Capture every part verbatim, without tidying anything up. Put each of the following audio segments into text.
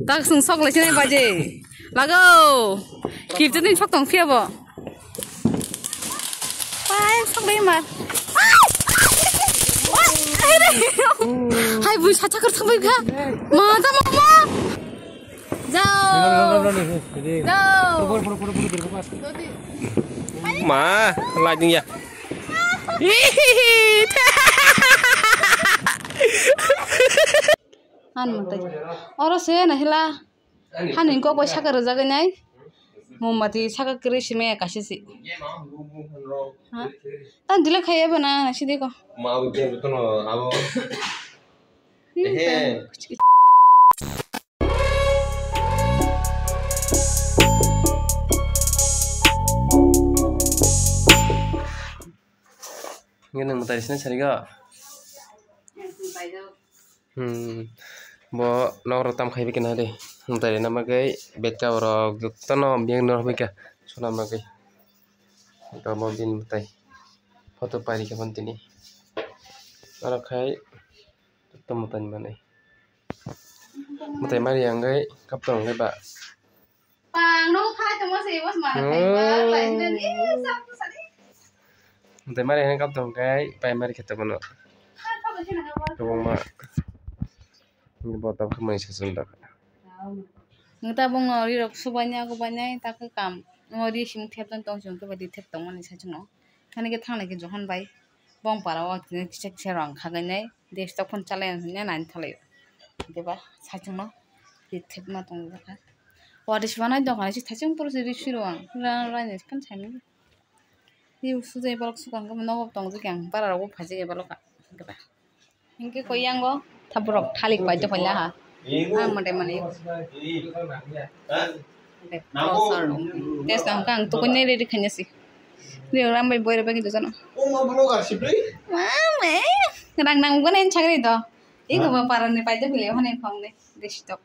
Tak sung sok lai sinai baje. Lago. Kip jani sok tong phiya bo. Pai sok lai mar. Hai bui sacha kar thangbai kha. Ma ta ma ma. Jao. Jao. Ma, lai ding ya. An mutai. Oro se na hila. Hani kok bai saka rwjagwi nai. Mombati saka kwrwi simi kaisa si. Ha? Tan dile khai eba na sidi ko. Ma abo game to no abo. Ehe. Nge nang mutai sini sariga. Hmm, bo nok rok tam khai bikina de. Mutai rina bagwi bed cover rok jotono biyang norok bika sona bagwi. Abo bini mutai photo pari khe tini. Aro khai to mutai manai. Mutai mari anggai kap tong ba. Pang no khai tongma se bos mana khai ba, lai na ni sa sa ni. Tei mari hang kap tong kai, pai mari khete bono. Kwbangma. Ni bota khamai sa sunda. Ngi ta bung ori rok subai nya, kubai nya, ta khe kam. Ori sim thep tong tong sung ke ba di thep tong mani sa chung no. Thani khe thanglai khe Johan bai bong para o tini kisa kisa rang khagai nai desktop phone chalai nai nani thalai o. Hwnkhe ba saichung no ri thepma tong jakha. Wari se banai doga nai se thaichung puro se ri siro ang ra ra ni phano saimani. Ri sujai borok sukang khe nogo tong jakha ang bara rogo phai jakha borok hwnkhe ba. Hingke koi yango taborok thalik pai to paila ha. Ang mode mani. Tes nang kang to koi nai ready khanya si. Rio ram bai boy reba kintu jano. Mama, rang nang gona en chagri do. Iko ba parani pai to pile hone phone de. Destok.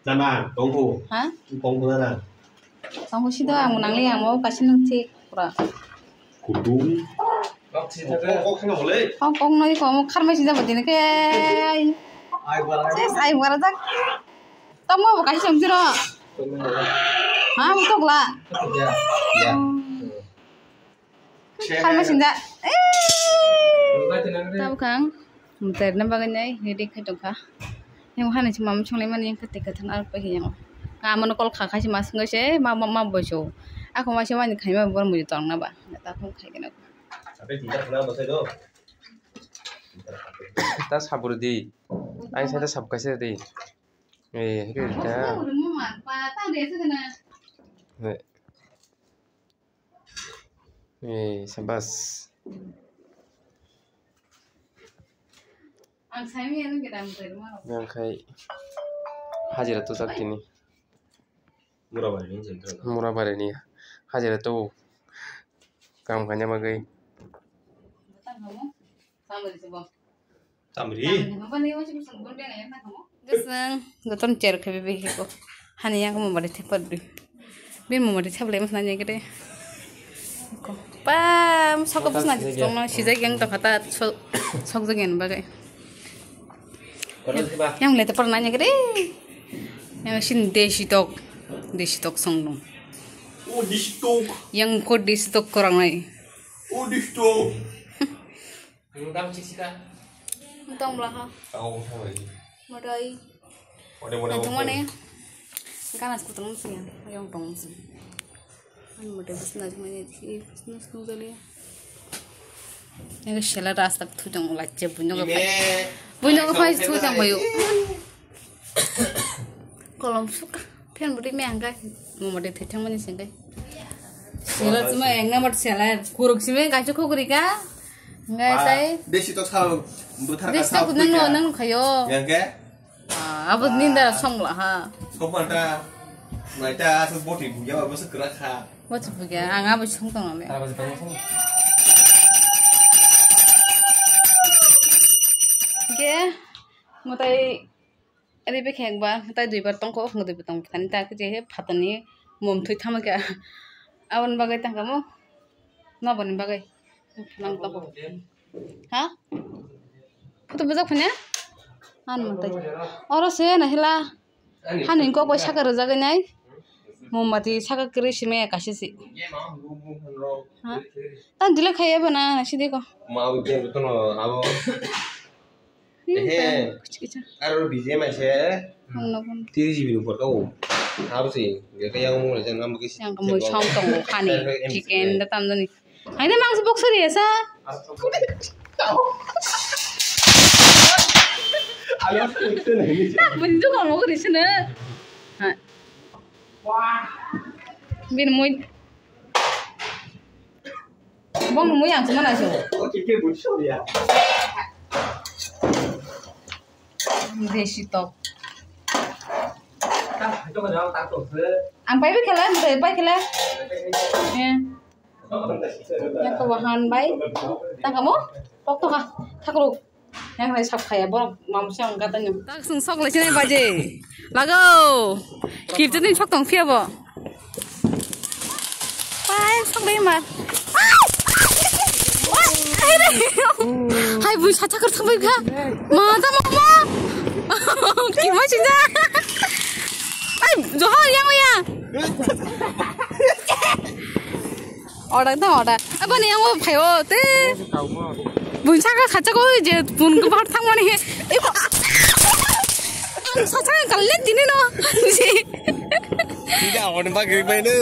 Nana, tongku. Ha? Tongku nana. Tongku sido ang nangli ang mau kasih nung thik pura. Kudung. Kok kok no le. Kok kok no iko mau kharmai sida badi ne ke. Ses ai bara jak. Tamo bo kasih sung jiro. Ha, mutok la. Ya. Ya. Kharma sinda. Tabukha ang mutai rwna bagwi nai ready khai tongkha. Yang hani se mama songlai mani yang kwtwi kwthang arok pai yang. Amano call kha khai se ma swngai se ma ma ma boiso. Ako ma se mani khai ma bor muju tong na ba. Ta phone khai gena. Ta sabur di. Ai sa ta sab kaisa di. Eh, re ta. Eh. Eh, sabas. Ang sai mi ano gedam tadi mana? Yang khai hajira tu tak tini. Murabari ni jentro. Murabari ni hajira tu kam kanya bagai. Betang kamu? Sama di sebuah. Tamri. Bising, joton chair khe bebe hiko. Hani yang mo bari thepar dui. Bin mo bari theplai mas nanya gede. Ko. Pa, sokko bus na jitong no sijak yang to khata sok jak yang bagai. Yang le te par nanya gede. Yang sin desi tok. Desi tok song dong. Oh, desi tok. Yang ko desi tok korang nai. Oh, desi tok. Ang dam chik sika. Tong bla ha. Tao thang lai. Modai. Ode, ode, ode. Nang thumane. Gana sku tong sing ya. Ayong tong sing. Ang modai bus na jumai ni si bus na sku jali. Yang sela rasta thu tong lache bunyo ka phai. Bunyo ka phai thu tong bayu. Kolom suka. Phen budi me angkai. Mo mode thethang mani sengkai. Sila cuma yang nama sila kuruk sime kacu kukuri ka. Ngai sai. Desi to sal buthar ka. Desi to nang no nang khayo. Yang ke? Ah, abot ninda song la ha. Song panta. Nai ta asu boti buya ba bus kra kha. Boti buya ang abo song tong le. Ke mutai Ari bwkhe ekbar, tai duibar tongkho, hwnkhe duibar tongkha thani ta khe je phatani mom thwi thama khe. Aboni bagwi tangkha mo, naboni bagwi. Nang tongkho. Ha? Photo bujak phanya? An mutai. Oro se na hila. Hani kok bai saka rwjagwi nai. Mombati saka kwrwi simi kaisa si. Ha? Tan dile khaiya bana sidi ko. Ma ujeng to no abo. Ehe. Aro B G M ase. Hamno kun. Tiri G B ni porka o. Abo si. Gaka yang mo le jang am kisi. Yang mo som tong khani. Chicken da tam jani. Haide mangso box ri esa. Alo. Bini dukan mo kuri sene. Ha. Bini mui. Bong mui ang semana sio. Desi tok. Ang pai bai khala, ang pai bai khala. Ya. Yang ko wahan bai. Tang kamu? Tok tok ha. Thakru. Yang lai sap khaya borok mamsi ang kata nyu. Tak sung sok lai sini baje. Lago. Kip jadi sok tong pia bo. Pai sok lai mar. Hai bui sacha kar thang bai kha. Ma ta ma ma. Ki ma chi ja. Ai, Johan yang ya. Order da order. Aboni yang o phaio te. Bun saka khacha ko je bun ko bahar thang mani he. Eko. Ang sacha kal le dini no. Tidak on bagi bai ne.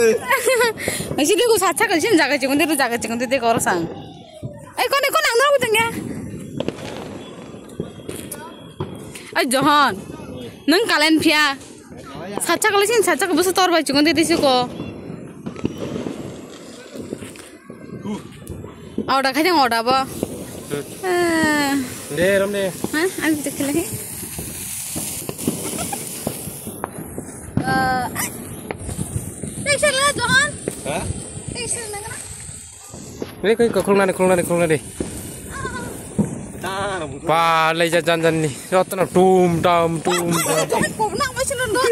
Ai si ko sacha kal sin jaga chikon de jaga chikon de kor sang. Ai kone kone ang no tengya. Ai Johan. Nang kalen phia. Sacha kal sin sacha ko busu tor bai chikon de disi ko. Order khai jang order bo. Hmm. Ah. De, rom de. Ha? Ani dekhe lagi. Ah. Picture la, Johan. Ha? Picture la kana? Re, koi, koi, khulna de, khulna de, khulna de. Ba, lai ja jan jan ni. Jotono tum tam, tum tam. Kok nak ba chilon do.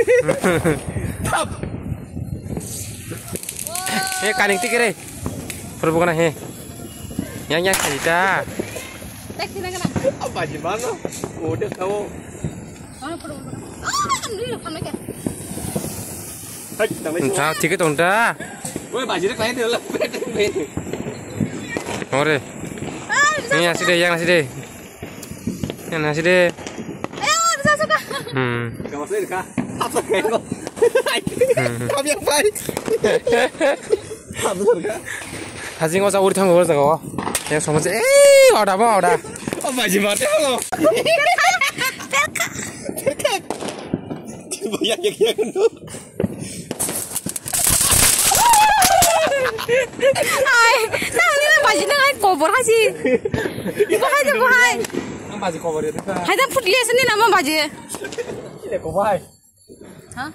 He kaning tikere. Purbo kana he. Yang yang cerita. Tek sini kana. Apa ji mano? Udah tahu. Mana purbo kana? Ah, kan dulu kan lagi. Hai, tang lagi. Entah, tiket entah. Woi, bajir kain dulu. Ore. Ah, ini asli deh, yang asli deh. Yan nasi de. Ayo, bisa suka. Hmm. Kamu sih kah? Apa kayak lo? Kami yang baik. Kamu suka. Hajing osa uri thang uri jaga. Yang sama sih. Eh, ada apa ada? Oh, baju mati lo. Banyak yang yang. Ai, nang ni nang baji nang ai kobor hasi. Bahai de bahai. Ang baji kobor ya ta. Hai ta phutli ase ni nama baji. Ile kobor hai. Ha?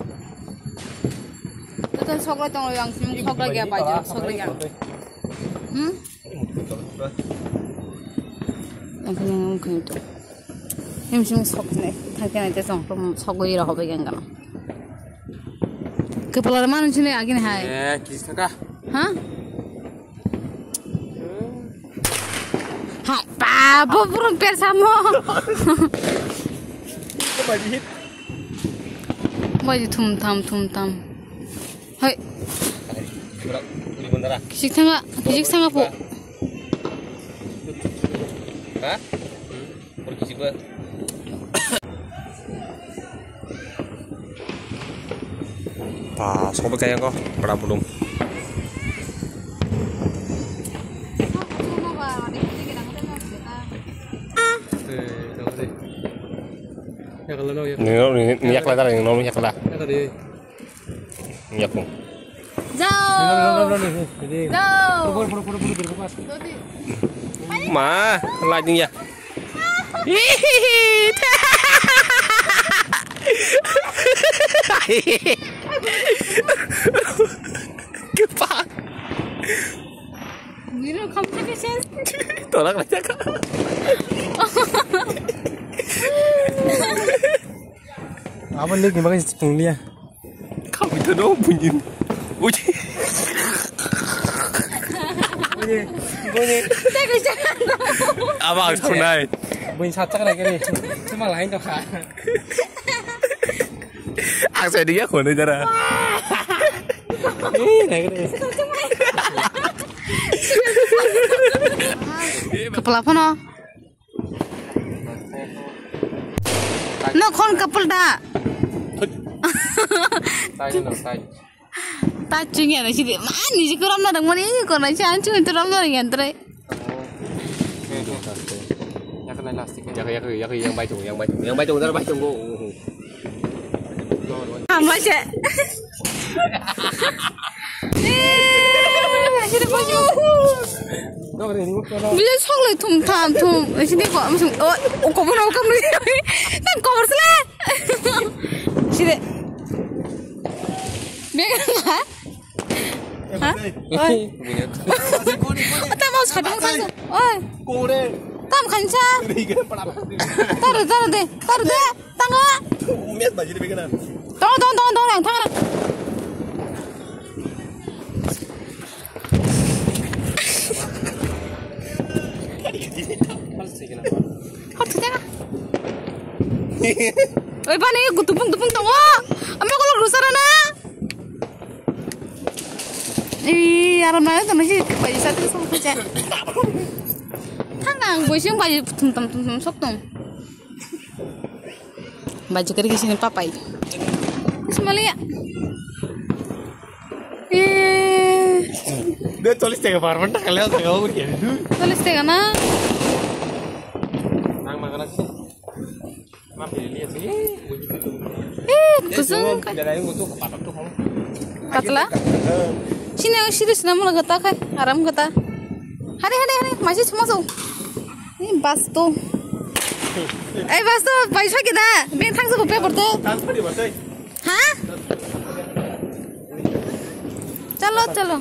Tutan sokra tong yang sim sokra gya baji sokra gya. Hmm? Ang kini ang kini tu. Sim sim sok ne. Thang kini te song tu sok goi ra hobe yang kana. Kepala mana sini agin hai? Eh, kis taka. Ha? Hai, babo burung per samo. Baji thum tham thum tham. Hai. Kisik thanga, kisik thanga po. Ha? Ta sobo kaya ko pada budung. Ni ni ni yakla dara ni no yakla. Yakung. Jao. Jao. Ma, lightning ya. Kepak. Wiro competition. Tolak aja kak. Apa lagi makan tunglia? Kami tu dong bunyi. Bunyi. Bunyi. Bunyi. Abang sunai. Bunyi sacak lagi ni. Cuma lain tu kak. Ang sa diya ko ni dara. Eh, nai ko. Kepala phano. No, khon couple da. Tai no, tai. Ta chingya na sidi. Ma, ni ji kuram na dang mani, ko na chan chu tu ram na yang tre. Yak, yak, yak, yang bai tung, yang bai tung, yang bai tung, yang bai tung. Ama se. Eh, sini ko. Bila sok le thum tham thum. Sini ko, oh, oh, ko bono kam ni. Nang ko sele. Sini. Bega. Ha? Oi. Ata mau sadang sa. Oi. Tam khansa. Taru, taru de. Taru de. Tanga. Tong, tong, tong, tong, tang. Hor thutena. Oi bani gutupung tupung tongo. Ama kolok rusara na. Ih, aro nai to nasi pai sa tu sok khacha. Thang ang boising pai thum thum thum thum sok tong. Bai jikari kisi ni papai. Ismalia. Eh. Dia tulis tiga bar mentah kalian tiga bar ya. Tulis tiga na. Nang makan sih. Eh, kusung. Patla. Sini, sini, sini, mula kata kai, aram kata. Hari, hari, hari, masih semua so. Ini bastu. Eh, bastu, paisa kita. Bini thang sa paper te. Ha? Chalo, chalo.